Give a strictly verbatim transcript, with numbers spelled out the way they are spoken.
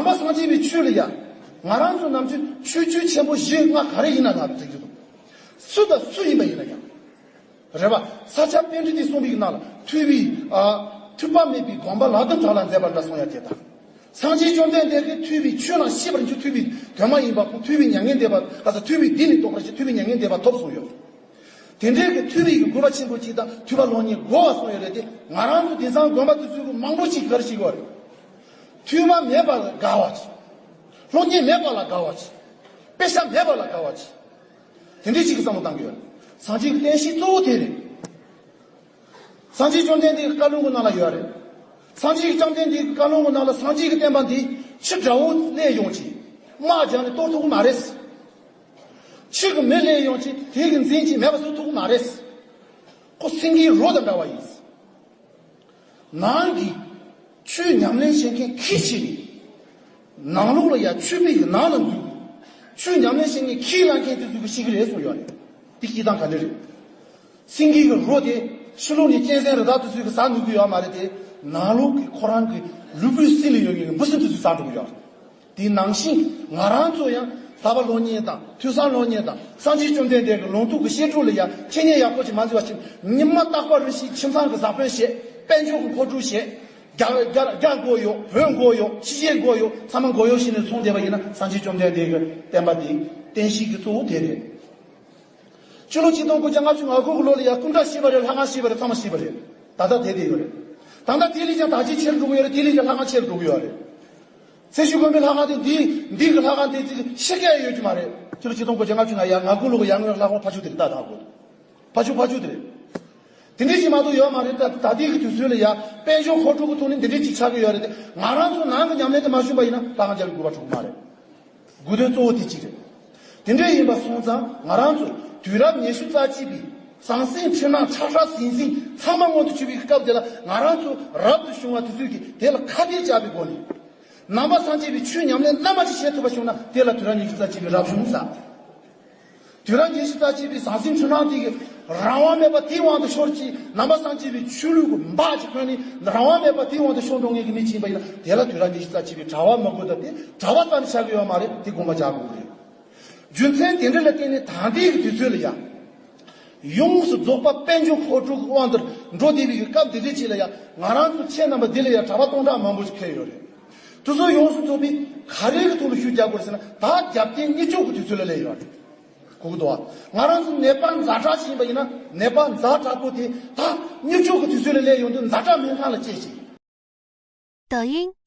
དམ་པ་སངས་རྒྱས་པའི་ཆོས་ལ་ཡ། ང་རང་ཚོ་ནམ་རྒྱུན་ཆོས་བརྒྱུད་ཆེན་པོ་བཞི་ལྔ་ག་རེ་ཡིན་ན་ལ་འགྲིག་གི་འདུག་སུ་དང་སུ་ཡིན་པ་ཡིན་ན་ཡང་། རེད་པ། ས་སྐྱ་པཎྜི་ཏས་གསུངས་པའི་ནང་ལ་ཐུབ་པའི་ཨ། ཐུབ་པ་མེད་པའི་དགོངས་པ་ལག་ཏུ་འདྲ་ལ་མཛད་པ་འདྲ་གསུངས་ཡ་དེ་དང་། སངས་རྒྱས་བཅོམ་ལྡན་འདས་ཀྱིས་ཐུབ་པའི་ཆོས་རྣམས་ཤེས་པར་འགྱུར། ཐུབ་པའི་དོན་མ་ཡིན་པ་ཁོང་ཐུབ་པའི་མྱ་ངན་འདས་པ་ཨ་ས་ཐུབ་པའི་སྡེ་ནི་རྟོགས་པར་བྱེད། ཐུབ་པའི་མྱ་ངན་འདས་པ་ཐོབ་གསུངས་ཡོད། དེ་འདྲའི་གི་ཐུབ་པའི་གི་དགོས་པ་ཆེན་པོ་གཅིག་དང་ཐོས་པ་སློབ་གཉེར་དགོས་པ་གསུངས་ཡོད་རེད་དེ། ང་རང་ཚོ་དེང་སང་དགོན་པ་དེ་ཚོའི་གི་མང་པོ་ཞིག་ག་རེ་བྱེད་ཀྱི་ཡོད་རེད། ཐོས་པ་མེད་པ་ལ་དགའ་བ་བྱེད། སློབ་གཉེར་མེད་པ་ལ་དགའ་བ་བྱེད། དཔེ་ཆ་མེད་པ་ལ་དགའ་བ་བྱེད། དེ་འདྲའི་ཞིག་གི་བསམ་བློ་བཏང་གི་ཡོད། སངས་རྒྱས་ཀྱི་བསྟན་བཤིག་གཙོ་བོ་དེ་རེད། སངས་རྒྱས་བཅོམ་ལྡན་འདས་ཀྱི་བཀའ་ལུང་གི་ནང་ལ་ཡོད་རེད། སངས་རྒྱས་ཀྱི་བཅོམ་ལྡན་འདས་ཀྱི་བཀའ་ལུང་གི་ནང་ལ་སངས་རྒྱས་ཀྱི་བསྟན་པ་འདི་ཕྱི་དགྲ་བོ་སླེབས་ཡོང་ཅིག་དམག་རྒྱག་ནས་གཏོར་ཐུབ་ཀྱི་མ་རེད། ཕྱི་གི་མི་སླེབས་ཡོང་ཅིག་དེ་གི་འཛིན་ཅིག་མེད་པ་བཟོ་ཐུབ་ཀྱི་མ་རེད། ཁོ་སེང་གེའི་རོ་དང་འདྲ་བ་ཡིན། ནང་གི་ཆོས་ཉམས་ལེན་བྱེད་མཁན་ཁྱི་ཞིག་ནི། ནང་ལོགས་ལ་ཡ་ཆོས་པའི་གི་ནང་ལ་འཛུལ། ཆོས་ཉམས་ལེན་བྱེད་མཁན་ཁྱི་ལ་མཁན་དེ་ཚོ་གི་ཤི་གི་རེད་གསུངས་ཡོད་རེད། དེ་སྐྱིད་སྟངས་ག་འདྲ་རེད། སེང་གེ་གི་རོ་དེ་ཕྱི་ལོགས་ནས་གཅན་གཟན་རི་དྭགས་དེ་ཚོས་གི་ཟ་ནུས་གི་ཡོད་མ་རེད་དེ། ནང་ལོགས་གི་ཁོ་རང་གི་ལུས་པོའི་སྲིན་ལ་ཡོད་མཁན་གི་འབུ་སྲིན་དེ་ཚོས་ཟ་འགྲོ་གི་ཡོད་རེད། དེ་ནང་བཞིན་ང་རང་ཚོ་ཡང་ཐོས་པ་སློབ་གཉེར་དང་ཐོས་བསམ་སློབ་གཉེར་དང་སངས་རྒྱས་བཅོམ་ལྡན་འདས་ཀྱི་ལུང་རྟོགས་ཀྱི་བཤད་སྒྲུབ་ལ་ཡང་འཆད་ཉན་ཡག་པོ་ཅིག་མ་འཛིན་པ་ཞིག་ཉི་མ་རྟག་པར་རེ་ཞིག་ཁྱིམ་ཚང་གི་བཟང་དཔོན་བྱེད། དཔལ་འབྱོར་གྱི་མཁོ་སྒྲུབ་བྱེད། རྒྱ་རྒྱ་རྒྱ་དགོས་ཡོད། བོད་དགོས་ཡོད། ཕྱི་རྒྱལ་དགོས་ཡོད། ཚང་མ་དགོས་ཡོད་བྱས་ནས་སོང་བསྡད་པ་ཡིན་ན། སངས་རྒྱས་བཅོམ་ལྡན་འདས་ཀྱི་བསྟན་པ་འདི་བསྟན་བཤིག་གི་གཙོ་བོ་དེ་རེད། སྤྱི་ལོ་ཆིག་སྟོང་དགུ་བརྒྱ་ལྔ་བཅུ་ང་དགུ་གི་ལོ་ལ་ཡ་སྐུ་འདྲ་ཤེས་པ་རེད། ལྷ་ཁང་ཤེས་པ་རེད། ཚང་མ་ཤེས་པ་རེད། ད་ལྟ་དེ་བསྡད་ཡོད་རེད། ད་ལྟ་དེ་ལས་ཀྱང་དར་རྒྱས་ཆེར་འགྲོ་གི་ཡོད་རེད། དེ་ལས་ཀྱང་ལྷ་ཁང་ཆེར་འགྲོ་གི་ཡོད་རེད། ཚེ་བཞི་དགོན་པའི་ལྷ་ཁང་དེ་འདི་འདི་གི་ལྷ་ཁང་དེ་ཅིག་ཤེས་མཁན་ཡོད་ཀྱི་མ་རེད། སྤྱི་ལོ་ཆིག་སྟོང་དགུ་བརྒྱ་ལྔ་བཅུ་ང་ཡ་ང་དགུ་ལོ་གི་ཡ་ང་ལྷ་ཁང་ཕ་ཆུ་དེ་རེད། ད་ད་གོ་ཕ་ཆུ་ཕ་ཆུ་དེ་རེད། དེ་འདྲའི་ཞིག་མ་གཏོགས་ཡོད་མ་རེད། ད་ད་ལྟའི་གི་དུས་ཚོད་ལ་ཡ་དཔལ་འབྱོར་མཁོ་སྤྲོད་ཀྱི་ཐོག་ནས་འདི་འདྲའི་ཅིག་ཆགས་ཀྱི་ཡོད་རེད་དེ། ང་རང་ཚོ་ནང་གི་ཉམས་ལེན་དེ་མ་ཞུམ་པ་ཡིན་ན་ལྷ་ཁང་རྒྱ་ལ་དགོས་པ་འགྲོ་གི་མ་རེད། དགོས་དོན་གཙོ་བོ་དེ་གཅིག་རེད། དེ་འདྲ་ཡིན་པ་སོང་ཙང་ང་རང་ཚོ་དུས་རབས་ཉི་ཤུ་རྩ་གཅིག་པའི་ཟང་ཟིང་འཁྲུལ་སྣང་ཁྲག་ཁྲག་ཟིང་ཟིང་ཚང་མ་མངོན་དུ་གྱུར་པའི་སྐབས་དེ་ལ་ང་རང་ཚོ་རབ་ཏུ་བྱུང་བ་དེ་ཚོས་ཀྱིས་དེ་ལ་ཁ་གཏད་བཅག་པའི་སྒོ་ནས། ནང་པ་སངས་རྒྱས་པའི་ཆོས་ཉམས་ལེན་རྣལ་མ་ཅིག་བྱེད་ཐུབ་པ་བྱུང་ན་དེ་ལ་དུས་རབས་ཉི་ཤུ་རྩ་གཅིག་པའི་རབ་བྱུང་ཟེར། དུས་རབས་ཉི་ཤུ་རྩ་གཅིག་པའི་ཟང་ཟིང་འཁྲུལ་སྣང་དེ་གི་རང་དབང་མེད་པ་དེའི་དབང་དུ་ཤོར་གྱི། ནང་པ་སངས་རྒྱས་པའི་ཆོས་ལུགས་ཀྱི་འབག་ཅིག་ཁོན་ནས་རང་དབང་མེད་པ་དེའི་དབང་དུ་ཤོར་འགྲོ་མཁན་གྱི་མི་ཅིག་ཡིན་པ་ཡིན་ན། དེ་ལ་དུས་རབས་ཉི་ཤུ་རྩ་གཅིག་པའི་གྲྭ་པ་མི་དགོས། ད་དེ་གྲྭ་པ་རྩ་ནས་ཆགས་ཀྱི་ཡོད་མ་རེད། དེ་དགོངས་པ་འཇགས་དགོས་ཀྱི་རེད། རྒྱུ་མཚན་དེ་འདྲ་ལ་བརྟེན་ནས་ད་ལྟའི་གི་དུས་ཚོད་ལ་ཡང་ཡོངས་སུ་རྫོགས་པ་དཔལ་འབྱོར་མཁོ་སྤྲོད་ཀྱི་དབང་དུ་འགྲོ་བསྡད་པའི་གི་སྐབས་འདི་འདྲའི་ཅིག་ལ་ཡང་ང་རང་ཚོ་ཁྱེད་རྣམ་པ་འདི་ལ་ཡང་གྲྭ་པ་སྟོང་ཕྲག་མང་པོ་ཞིག་ཕེབས་ཡོད་རེད། དེ་ཚོ་ཡོངས་སུ་རྫོགས་པའི་ག་རེ་གི་ཐོག་ལ་ཤུགས་རྒྱག་དགོས་རེད་ཟེར་ན། ད་རྒྱབ་རྟེན་དངུལ་ཆུ་གི་དུས་ཚོད་ལ་སླེབས་ཡོད་རེད། གོ་གི་འདུག་བ། ང་རང་ཚོ་ནད་པ་ཛ་དྲག་ཞིག་ཡིན་པ་ཡིན་ན་ནད་པ་ཛ་དྲག་པོ་དེ་ད་དངུལ་ཆུ་གི་དུས་ཚོད་ལ་སླེབས་ཡོང་དུས་ཛ་དྲག་སྨན་ཁང་ལ་སྐྱེལ་ཞིང་། 抖音